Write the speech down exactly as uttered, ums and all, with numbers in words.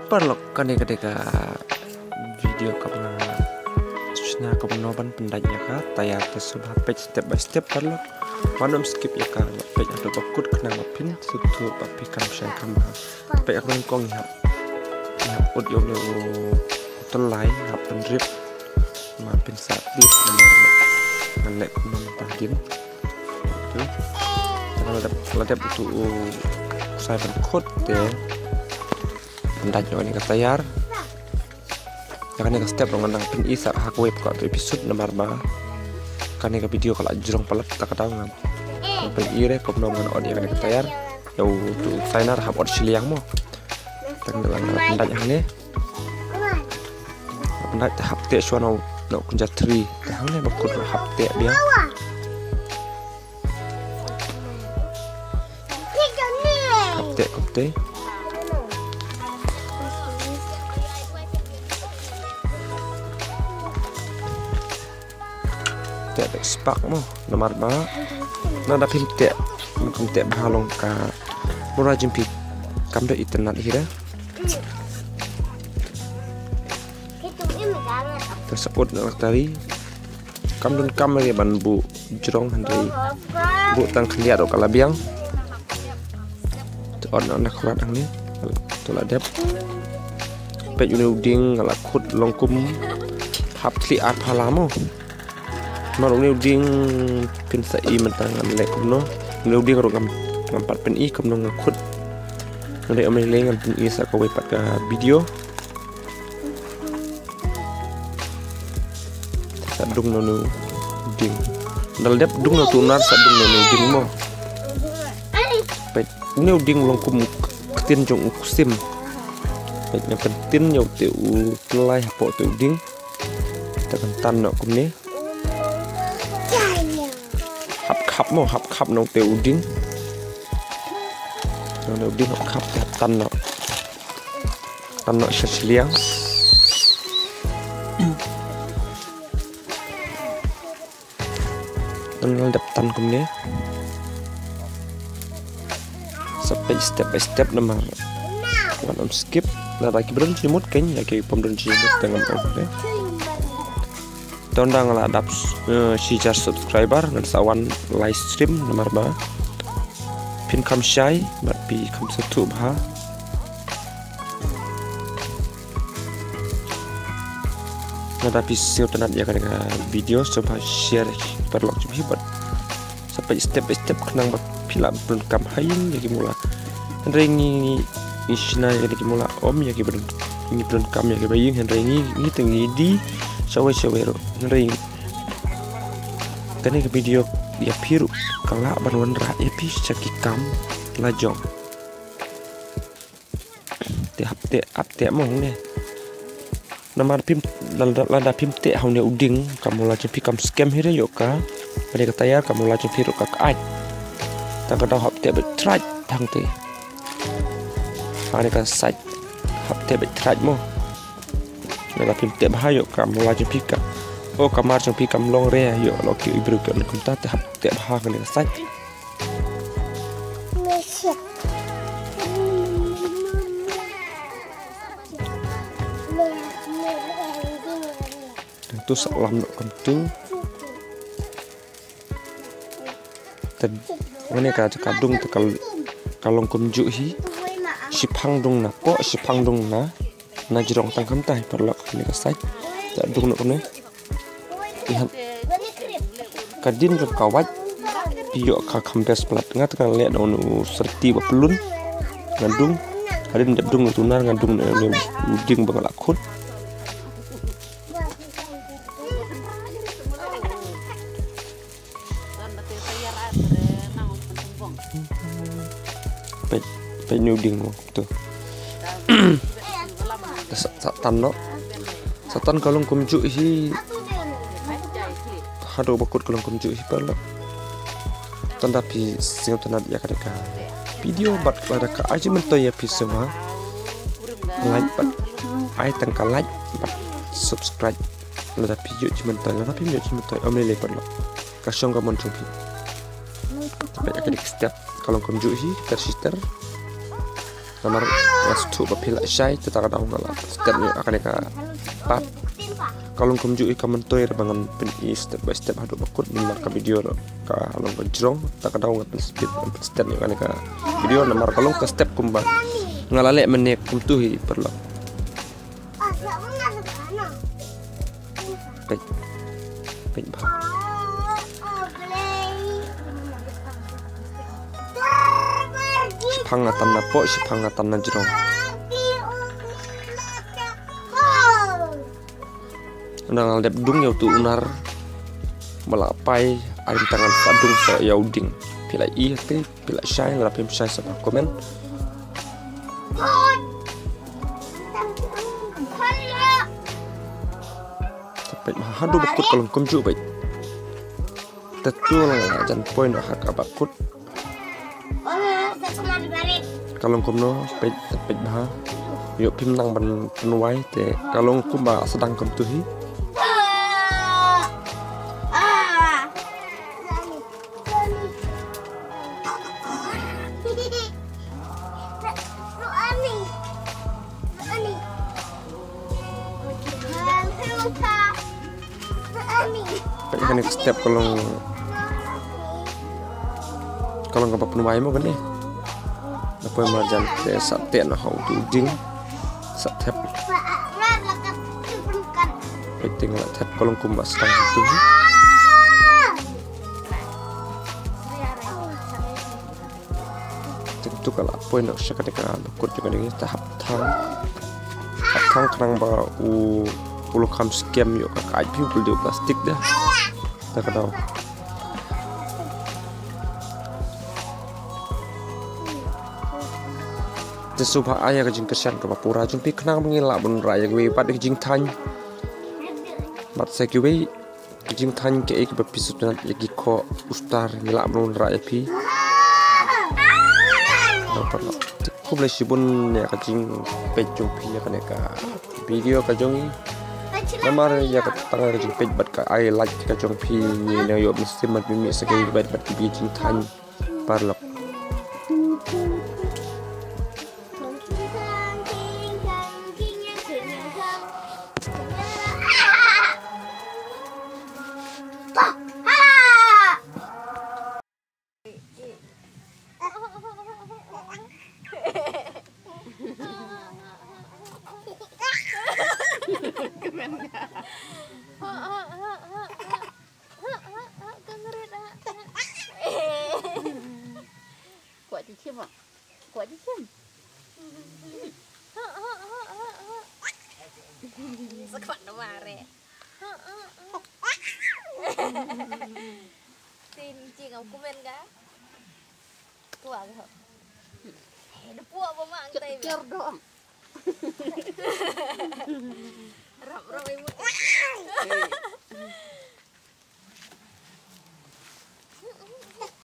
Paralok, kane ka dei ka video kaba nga shna kumno ban pyndait ïa ka tayar, te sngewbha peit step by step paralok. Wat nym skip ïa ka, peit haduh ba kut khnang ba phin sngewthuh ba phi kam shai kam bha. Peit ha ka nyngkong ngi hap, ngi hap ut ïa une u tyllai, ngi hap pynrip. Ma phin sa tip namar ngan leh kumno mynta hadien. Tu. Te la dep, la dep utu u ksai ban khut te pyndait noh ïa kane ka tayar. Ïa kane ka step ruh ngan nang pyni sa ha kawei pat ka episode namar ba kane ka video ka la jrong palat, ta ka daw ngan pyni re kumno ngan ot ïa kane ka tayar. Ïa utu u ksai na hap ot shiliang mo. Te ngan la pyndait hangne. Pyndait te hap teh shuwa na u, na u kynja three. Te hangne ba kut ruh hap teh biang. Hap teh kumte. Teh beit spark mo, namar ba lada phim teh, phim teh bha long ka mura jong phi kam da itynnad hi re. Te sa ut na ka tari. Kam donkam re ban buh jrong hynrei buh tang khyndiat ruh ka la biang. Te ot na khrat hangne. To la dep. Peit une u dieng nga la khut long kum hap khlieh ar phala mo. Namar une u dieng phin sa i mynta ngan leh kumno. Une u dieng ruh ngam, ngam pat pyni kumno nga khut. Hynrei ym lei lei ngan pyni sa kawei pat ka video. Sa dung na une u dieng. Nda la dep dung na utu u nar sa dung na une u dieng mo. Peit, une u dieng u long kum ktien jong u ksim. Peit, nga pyntin ïa ute u tyllai hapoh ute u dieng. Te kan tan noh kumne. Hap khap mo, hap khap na ute u dieng. Na ute u dieng hap khap te hap tan noh. Tan noh sha shiliang. Ngan la dep tan kumne. Sa peit step by step namar wat nym skip. Lada ki ba don jingmut kein, ïa ki bym don jingmut te ngam ong ne. Te ynda nga la dap, eh, shi hajar subscriber ngan sa wan live stream namar ba phin kham shai bad phi kham sngewthuh bha. Lada phi sngewtynnad ïa kane ka video sngewbha share paralok jong phi bad sa peit step by step khnang ba phi lah ban donkam ha ïing ïa ki mula. Hynrei ngi, ngi shna ïa kine ki mula ym ïa ki ba don, ngi donkam ïa ki ba ïing hynrei ngi, ngi te ngi die shawei shawei ruh. Hynrei kane ka video ïa phi ruh ka lah ban wanrah ïa phi sha ki kam la jong. Te hap teh, hap teh mo hangne. Namar phim, lada, lada phim teh ha une u dieng, ka mula jong phi kam skhem hi re ïoh ka. Kane ka tayar ka mula jong phi ruh ka kait. Tang ka daw hap teh beit thraj hangte. Kane ka sait hap teh beit thraj mo. Lada phim teh bha ïoh ka mula jong phi ka, o ka mar jong phi kam long re ïoh, lo ki briew ki ong kumta, te hap teh bha kane ka sait. Te tu sa lam noh kumtu. Te kane ka, ka dung te ka, ka long kumjuh hi. Shiphang dung na poh, shiphang dung na, na jrong tang kumta hi paralok kane ka sait. Te dung noh kane. Ïa, hadien jong ka wait ïoh ka kham best palat. Nga te nga leh na une u syrti ba pyllun. Nga dung. Hadien dep dung na u nar nga dung na une u dieng ba nga la khut. Peit, peit une u dieng mo. Tu. Sa, sa tan noh. Sa tan ka long kumjuh hi. Haduh ba kut ka long kumjuh hi paralok. Te ynda phi sngewtynnad ïa kane ka video bad lada ka ai jingmyntoi ïa phi sngewbha like bad ai tang ka like bad subscribe. Lada phi ïoh jingmyntoi, lada phi ïoh jingmyntoi ym lei lei paralok. Ka shong ka mon jong phi. Peit ïa kane ka step ka long kumjuh hi, ter shi ter. Namar nga sngewthuh ba phi la shai, te ta ka daw nga la step ïa kane ka part. Ka long kumjuh hi, ka myntoi re ba ngan pyni step by step haduh ba kut, namar ka video ruh ka long ka jrong, ta ka daw ngan pynspeed, ngan pynstep ïa kane ka video namar ka long ka step kumba nga la leh mynne kumtu hi paralok. Peit. Peit bha. Shiphang nga tan na poh, shiphang nga tan na jrong. Nga la dep dung ïa utu u nar ba la pai, ai tang ngan sa dung sa ïa u dieng. Phi la i te, phi la shai, lada phim shai sa comment. Peit bha, haduh ba kut ka long kumjuh bha. Te tu la jan poi noh ha kaba kut. Ka long kumno, peit, peit bha. Ïoh phim nang ban pynwai te ka long kumba sdang kumtu hi. Peit kane ka step ka long, ka long kaba pynwai mo kane. Da poi marjan te sa teh noh ha utu u dieng. Sa thep. Peit te nga la thep ka long kumba sdang utu. Te tu ka la poi noh sha kane ka kut jong kane, te hap thang. Hap thang khnang ba u, u long kham skhem ïoh ka kait phi u pul dei u plastik da. Ta ka daw. Te sngewbha ai ïa ka jingkyrshan kaba pura jong phi khnang ba ngin lah ban wanrah ïa kiwei pat ki jingthaiñ. Bad sa kiwei ki jingthaiñ kiei kiba phi sngewtynnat ïa ki khoh u star ngi lah ban wanrah ïa phi. Khublei shibun ïa ka jingpeit jong phi ïa kane ka video ka jong ngi. Namar ïa ka tang ka jingpeit bad ka ai like ka jong phi ngi nang ïoh mynsiem ban pynmih sa kiwei bad bad ki jingthaiñ. Paralok. Kwah ji chim ah. Kwah ji chim. Sa kwah na mare. Tin jing am kumen ga. Kwah ga. He da puak ba mang tai. Ker dong. Rap